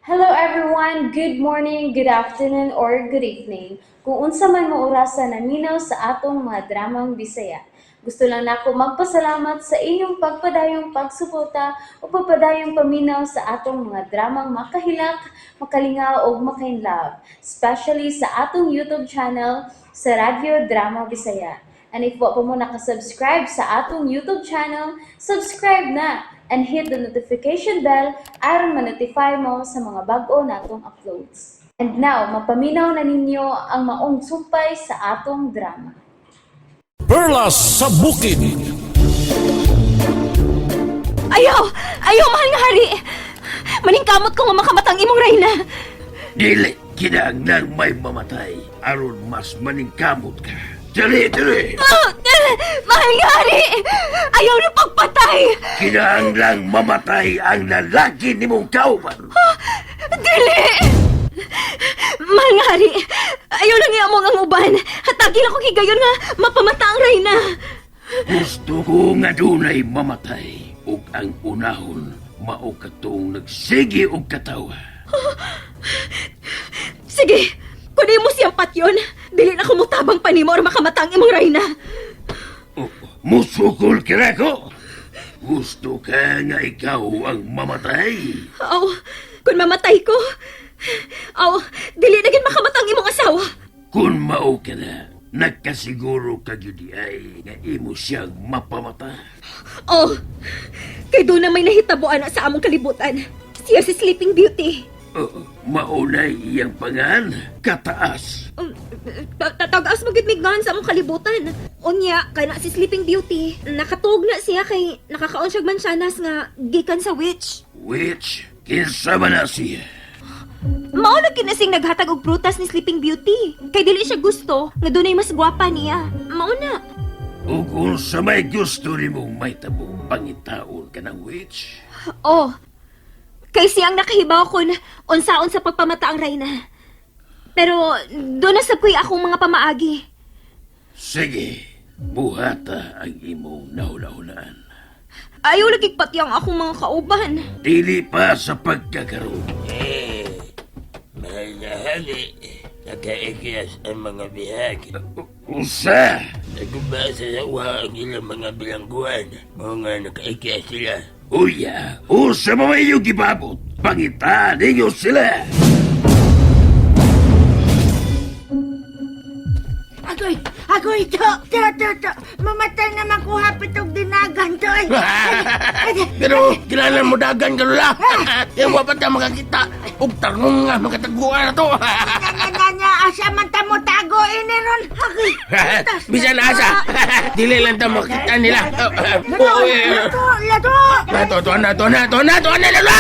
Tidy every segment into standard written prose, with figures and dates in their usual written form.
Hello everyone! Good morning, good afternoon, or good evening. Kung unsa man mo orasa naminaw sa atong mga dramang Bisaya. Gusto lang nako magpasalamat sa inyong pagpadayong pagsuporta o pagpadayong paminaw sa atong mga dramang makahilak, makalingaw ug makainlove, especially sa atong YouTube channel sa Radyo Drama Bisaya. And if wa pa mo nakasubscribe sa atong YouTube channel, subscribe na and hit the notification bell aron ma-notify mo sa mga bag-o natong uploads. And now, mapaminaw na ninyo ang maong sumpay sa atong drama. Perlas sa Bukid. Ayaw! Ayaw, mahal nga hari! Maningkamot ko nga makamatang imong reyna. Dili kinahanglan may mamatay aron mas maningkamot ka. Dili, dili. Mahal nga hari! Ayaw na pagpatay! Kinahanglan mamatay ang lalaki nimong kauban. Dili! Mahal nga hari! Ayaw lang iamong ang uban. Hatagi lang kong higayon nga mapamata ang reyna. Gusto ko nga dunay mamatay ug ang unahon mao katong nagsige og katawa. Sige! Kunin mo siyang patyon. Dili na kumutabang pa nimo or makamata ang imong reyna. Oh, musukol ka ko. Gusto ka nga ikaw ang mamatay. Aw, kung mamatay ko, aw, dili na gid makamata ang imong asawa. Kung mao ka na, nagkasiguro ka gyud ay nga imo siyang mapamata. Oh, kay doon na may nahitabuan na sa among kalibutan. Siya si Sleeping Beauty. Oo, maunay iyang pangan, kataas. Tatagas mo gid mignahan sa among kalibutan. Unya, kay na si Sleeping Beauty, nakatuog na siya kay nakakaon siya mansanas nga gikan sa witch. Which, kinsa man na siya. Mao na kinasing naghatag og prutas ni Sleeping Beauty. Kay dili siya gusto nga dunay mas gwapa niya. Mao na. Ug unsa may gusto nimong may tabo, pangitaon ka ng witch. Oh. Kay siyang nakahibaw kon unsaon sa pagpamata ang reyna. Pero doon na sab ko'y akong mga pamaagi. Sige, buhata ang imong nahulahulaan. Ayaw lagi pati ang akong mga kauban. Dili pa sa pagkakaroon. Eh, mahal na hari, nakaiklas ang mga bihag. Unsa? Naguba sa sawa ang ilang mga bilangguan. Mga nakaiklas sila. Uya, unsa ba may iyong gibabot? Pangitaan ninyo sila! Agoy, agoy, to, to, to, to. Mamatay naman ko hapit og dinagan to. Ay, ay, Pero kilala mo dagan ka lula. Kaya wa pa ta makakita. Og tarong nga makataguan na to. Nya, nya, nya, asa man ta mo tago ini ron. Agoy, Bisan asa. Dili lang ta makita nila. Lato, Oo, eh. lato, lato. Nato, to na, to na, to na, to na, lula.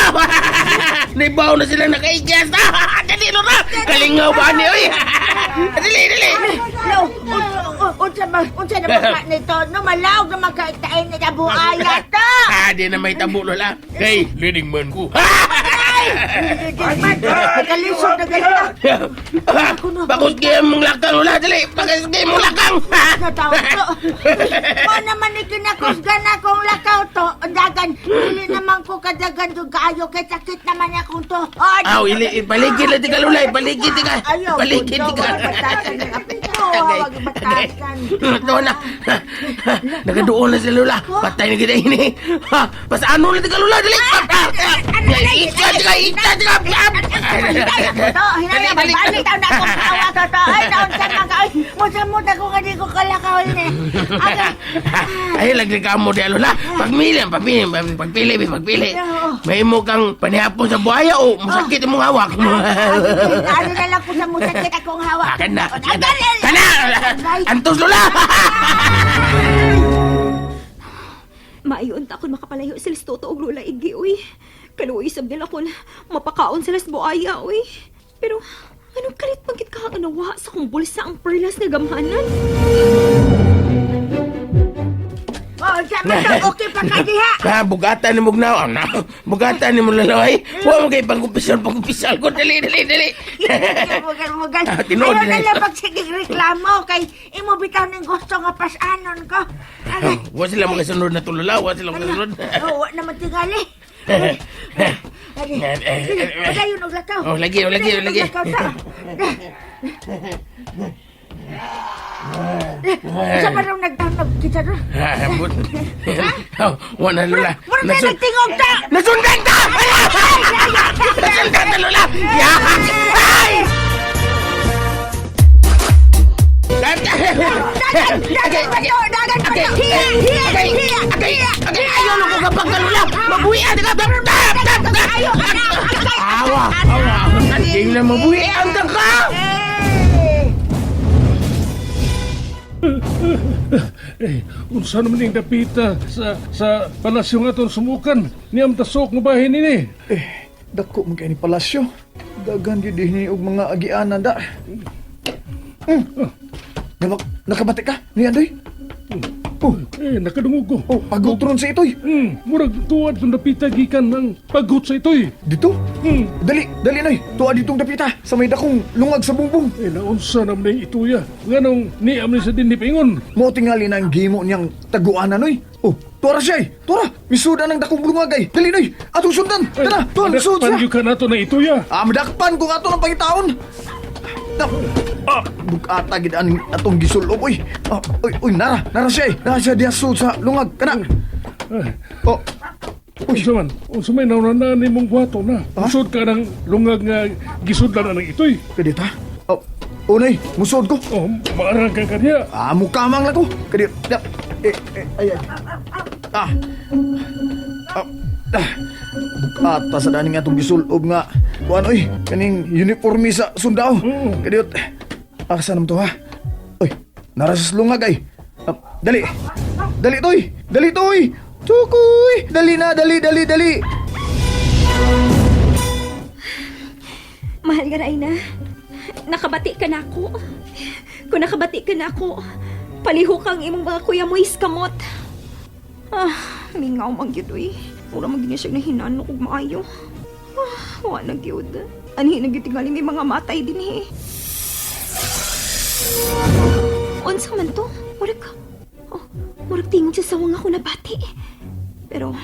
Nibaw na sila nakaigas. Dali lula. Kalingaw ba ni oy? Dali, dali. Lo, unsa ba, unsa na ba nito? No, malawg na magkaitain ni buaya to. Ah, di na may tabo lola. Kay, leading man ko. Kalisod na ganito. Bakos kaya mong lakang lola, dali. Bakos kaya mong lakang. Natawa to. Mo naman ni kinakusgan akong lakaw to. Dagan, dili naman ko kadagan do kaayo kay sakit naman akong to. Oh, Aw, ili, ipaligid lang tika lola, ipaligid tika. Ayaw, Ipaligid bundo, tika. wag batasan ng apito, wag batasan. Ito na. Nakaduon na si Lola. Patay na kita ini. Ha, pasano na tika lola, dali. Ika tika, ika tika. To, hinaya, balik taon na akong kawa to, to. Ay, taon sa mga, ay, musa-muta ko nga di ko kalakaw ini. Agay, Ay, lagi ka mo di Lola. Pagmili, pagpili, pagpili, pagpili. May mo kang panihapon sa buhaya o masakit imong hawak. Ano na lang ko sa musakit akong hawak. Ah, Kana, kana, Agay, kana. Antos Lola. Maayon ta kon makapalayo sila sa Toto og Lola Igi, uy. Kaluoy sab nila kon mapakaon sila sa buaya, uy. Pero anong kalit pagkit ka ang nawa sa kong bulsa ang perlas nga gamhanan? Oh, sa mga okay pa ka diha. Ha, bugatan ni Mugnaw. Ah, na, bugatan ni mo lalaway. Huwag mo kay pangkupisal, pangkupisal ko. Dali, dali, dali. Mugal, mugal. Ah, tinuod Ayaw na na lang pagsigig reklamo kay imo bitaw ning gusto nga pasanon ko. Agay, Huwag sila makasunod na tulala. Huwag sila makasunod. Oh, wa naman tingali. Ari. Padayon og lakaw. Oh, lagi, oh, lagi, oh, Padayon og lagi. lakaw ta. Sa man raw nagtanog kita ro. Ah, ambot. Oh, wala Lola. Mura tayo nagtingog ta. Nasundan ta! Nasundan ta, Lola! Ya! Ay! Dagan pa to, dagan pa to. Hiya, hiya, hiya, hiya. Agay, ayaw lang ko kapag ka, Lola! Mabuhian ka! Tap, tap, tap! Ayo, anak, agay. Awa! Awa! Hindi na mabuhian ta ka! Eh, unsa naman ning dapita sa palasyo nga atong sumukan. Niyam tasok nga bahin nini. Eh, dako man kay ni palasyo. Daghan gyud dinhi og mga agianan da. Nakabati ka ni Andoy? Oh, Eh, nakadungog ko. oh, pagot ron sa itoy. Murag tuad tong dapita gikan ng paghut sa itoy. Dito? Dali, dali noy. Tuwa ditong dapita sa may dakong lungag sa bumbong. Eh, naunsa naman ning ituya. Nganong niam ni sa dinhi paingon. Mao tingali na ang gimo niyang taguanan noy. Oh, tuwa ra siya eh. Tuwa ra. Misuda ng dakong lungag ay. Dali noy. Atong sundan. Tara, tuwa misud Madakpan siya. gyud ka nato na ituya. Ah, madakpan kung ato ng pangitaon. Na, ah, bukata gid ang atong gisulob oy. Ah, oy, oy, nara, nara siya eh. Nara siya diha sul sa lungag kana. Oh, Uy. Unsa man? Unsa may nauna na nimong buhaton na? Musod ka ng lungag nga gisudlan na ng itoy. kadita. Oh, unay, musod ko. Oh, maarang ka kaniya. Ah, mukamang lang ko. Kadit. Da, eh, eh, ay, ay. Ah. Ah. Ah. Bukata sa daning atong gisulob nga. Kuan oy, kaning uniforme sa sundao. Kadiyot. Asa naman to ha? Oy, nara sa lungag ay. Ah, dali. Dali toy. Dali toy. Tukoy. Dali na, dali, dali, dali. Mahal nga Rayna. Nakabati ka na ako. Kung nakabati ka na ako, paliho kang imong mga kuya mo iskamot. Ah, mingaw man gyud oy. Mura man gyud siya nahinanok og maayo. Ah, wa na gyud. Anhi na gyud tingali may mga matay dinhi. Unsa man to? Murag oh, murag tingog sa sawang ako nabati. Pero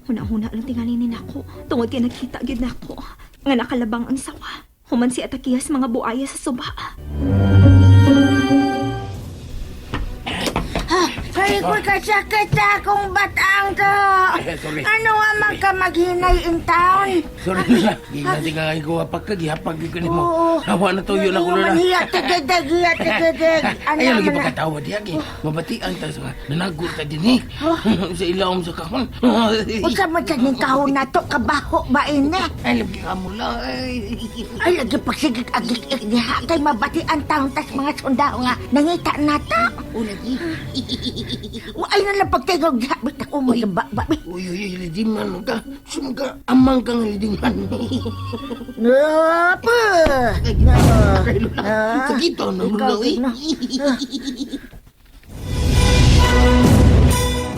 huna-huna lang tingali ni nako. Tungod kay nakita gyud nako nga nakalabang ang sawa. Human si Atakiyas mga buaya sa suba. Ay, ko kasakit sa akong batang to. Eh, sorry. Ano nga man ka maghinay in town? Sorry, Lola. Gingan ka ko hapag ka, gihapag ka nimo. Oo. Hawa na tuyo na ko, Lola. Hiya, tigedig, hiya, tigedig. Ano Ayaw lagi man na- pagkatawa diya, kay mabatian ta sa nanago ta din eh. Sa ilawom sa kahon. Unsa man sa ning kahon na to, kabaho ba ini? Ay, lagi ka mo lang. Ay. Ay, lagi pagsigig agig diha kay mabati ang taon tas mga sundao nga nangita na ta. O, lagi. Ay na lang pagtingog diha bitaw mo ba ba. Uy, uy, uy, lidiman ka. Sumga, amang kang lidiman. Napa. Na. Ay, Lola. Sakit to, no, Ikaw, Lola. eh. no.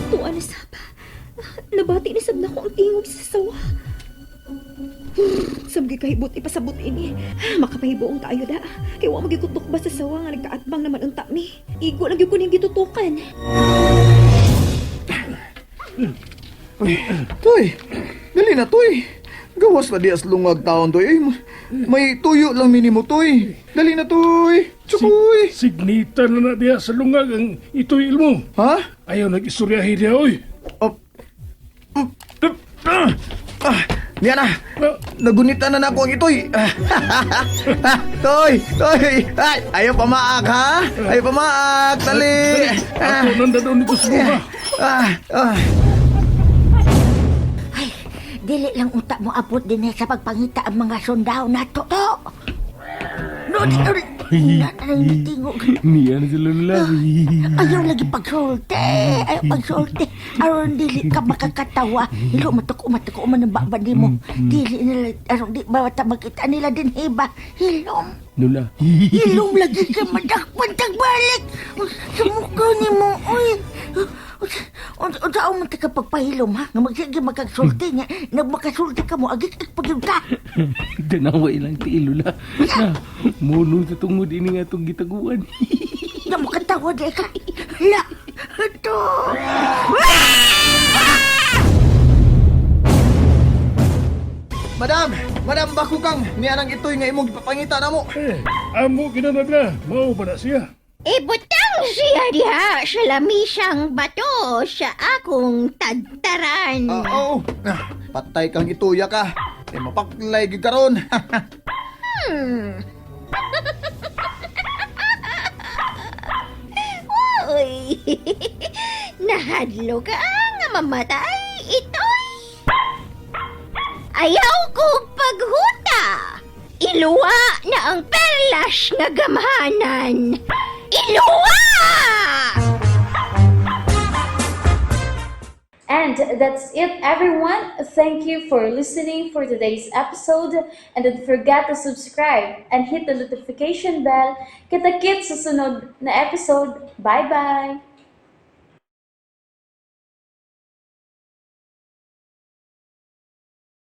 Tuwa na sab. Nabati na sab nako ang tingog sa sawa. Sab gyud kahibot ipasabot ini. Makapahibuong kaayo da. Kay wa magikutok ba sa sawa nga nagkaatbang naman unta mi. Igo lang gyud ko ning gitutukan. Uy, toy. Dali na toy. Gawas na dias lungag taon toy. Ay, may tuyo lang minimo toy. Dali na toy. Tsukoy. Signita na na diha sa lungag ang itoy ilmo. Ha? Ayaw nag-istoryahe diha oy. Oh. Mm, ah, ah, niya na. Ah. Nagunita na nako ang itoy. Ah, toy, toy. Ay, ayaw pamaak ha? Ayaw pamaak. Dali. Ato nanda doon dito sa bunga. Ah, ah. Ay, dili lang unta mo abot din sa pagpangita ang mga sundao na to. To. No, di, no, tingog. Niya na sila, Lola. Ayaw lagi pagsulti. Ayaw pagsulti. Aron dili ka makakatawa. Hilo matuko matuko man ang baba di mo. Dili nila aron di ba ta makita nila din hiba. Hilom. Lola. Hilom lagi ka madakpan tagbalik. Sa mukha ni mo, oy. Unsa man ta ka pagpahilom ha? Nga magsige makagsulti nga. Nagmakasulti ka mo agik pag ka. Danawa ilang tiil, Lola. Na, muno sa tungod ini nga itong gitaguan. Nga makatawa di ka. La. Ito. Madam, madam bako kang niya nang itoy nga imong gipapangita namo. Eh, amo ginanadla, mao ba na siya? Ibutang siya diha sa lamisang bato sa akong tagtaran. Ah, oo. Ah, patay kang ituya ka. Eh, mapaklay gyud karon. Uy, nahadlo ka nga mamatay itoy. Ayaw kong paghuta. Iluwa na ang perlas nga gamhanan. Iluwa! And that's it, everyone. Thank you for listening for today's episode. And don't forget to subscribe and hit the notification bell. Kita-kits sa sunod na episode. Bye-bye!